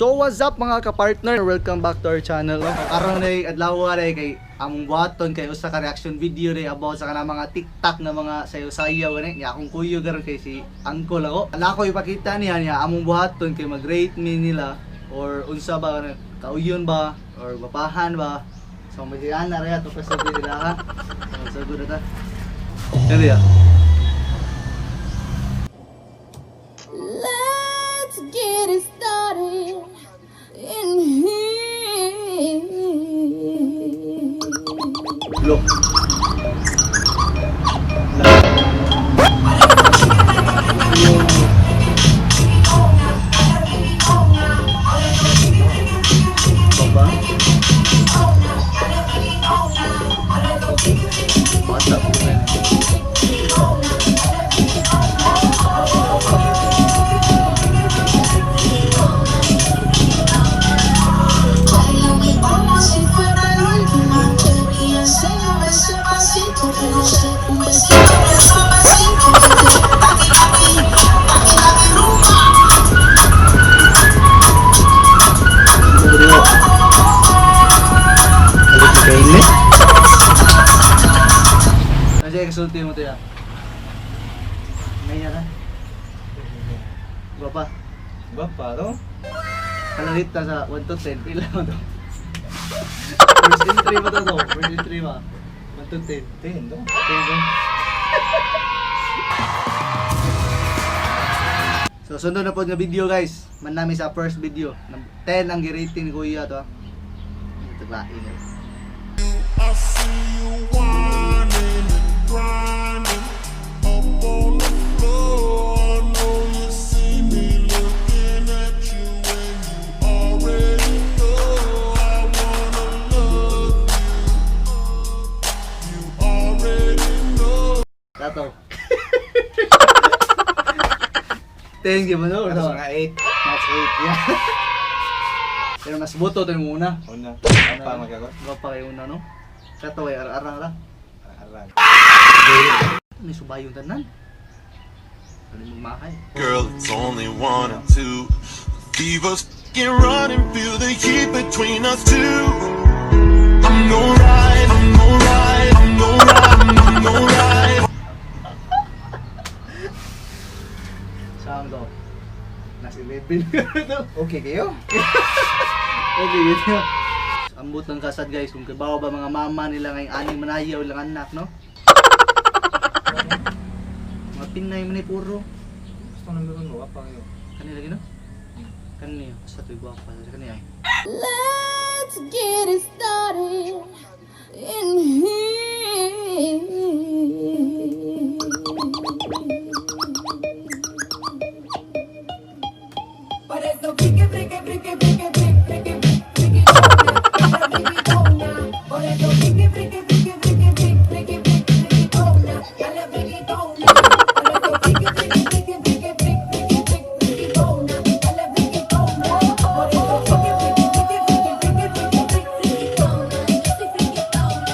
So what's up, mga kapartner? Welcome back to our channel. No? Karon na adlaw na kay among buhaton kay usa ka reaction video day about sa kanang mga TikTok na mga sayo-sayaw gani. Nya akong kuyo karon kay si uncle ako. Ala ko ipakita niya niya among buhaton kay mag-rate mi nila or unsa ba kanang kauyon ba or bapahan ba. So may ana ra to kasi nila ha. So good na ta. Kani ya. Let's get it started in here. Look. Baba. Bata po na yun. Báilame como si fuera la última vez y enséñame ese pasito que no sé, un besito bien suavecito, bebé. Taki, taki, taki, taki, rumba. Siguro. Balik na kainit. Ano siya kasulti mo to ya? Ngayon na. Guwapa. Guwapa to? Kalalit ta sa 1 to 10. Pila mo to? First entry ba to? First entry ba? 1 to 10. 10 to. 10 to. So sunod na po nga video, guys. Man nami sa first video. 10 ang gi-rating ni Kuya to. Ah. Ito lain eh. I see you whining and grinding up on the floor. I know you see me looking at you, and you already know I wanna love you. You already know. Tato. 10 give mo no? Ano mga 8? Mas 8, yeah. Pero mas buto to yung una. Una. Guwapa magkagot. Guwapa kayo una, no? Tato kay arang-arang ra. Arang. May subayong tanan. Ano mong mahay? Girl, it's only 1 or 2. Fever's f***ing running, feel the heat between us two. I'm no ride, I'm no ride, I'm no ride, I'm no ride. Saan to? Nasa 11. Okay kayo? Okay, yun yun. Ambot ng kasad, guys, kung kabaw ba mga mama nila ngayong aning manayaw lang anak, no? Mga Pinay man ni puro. Gusto nang meron mo, guwapa kayo. Kanila gino? Kanila, sa to'y gwapa. Sa kanila ay. Let's get it started in here. Por eso frique, frique, frique, frique, frique, frique, friquitona, friquitona. Por eso frique, frique, frique, frique, frique, frique, friquitona, dale friquitona. Por eso frique, frique, frique, frique, frique, frique, friquitona, dale friquitona. Por eso frique, frique, frique, frique, frique, frique, friquitona, yo soy friquitona.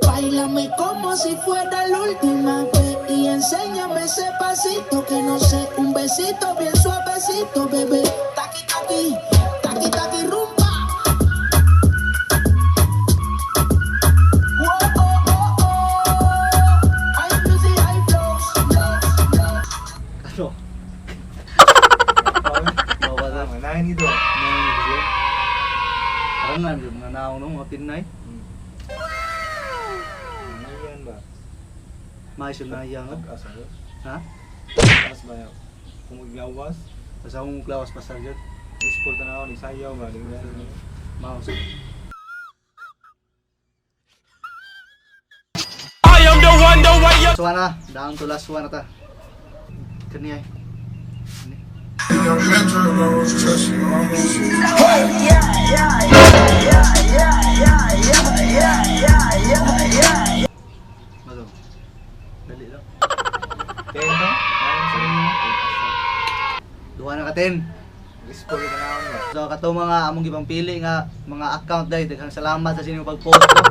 Báilame como si fuera la última vez y enséñame ese pasito que no sé, un besito bien suavecito, bebé. Taki, taki, taki, taki, rumba. Whoa, oh, oh. High music, high flows, flows, flows. Ano? Bawa na. Mga 9 ito. Nine siya. Arangan, yung mga naong no, mga Pinay. Yan ba? Maayos yung nayang. Asa ko? Ha? As ba yun? Kung maglawas, Basta akong klawas pasar yun. Ispol tanaw ni sayaw ba? Mouse. I am the one, the way you So ana, down to last one na ta. Kani ay. Kani. Mago. Dali lang. 10 to? 9 sa inyo? Duha na ka 10. Ispol tanaw ba? So kato mga among gipang pili nga mga account dai, daghang salamat sa inyong pag-post, no?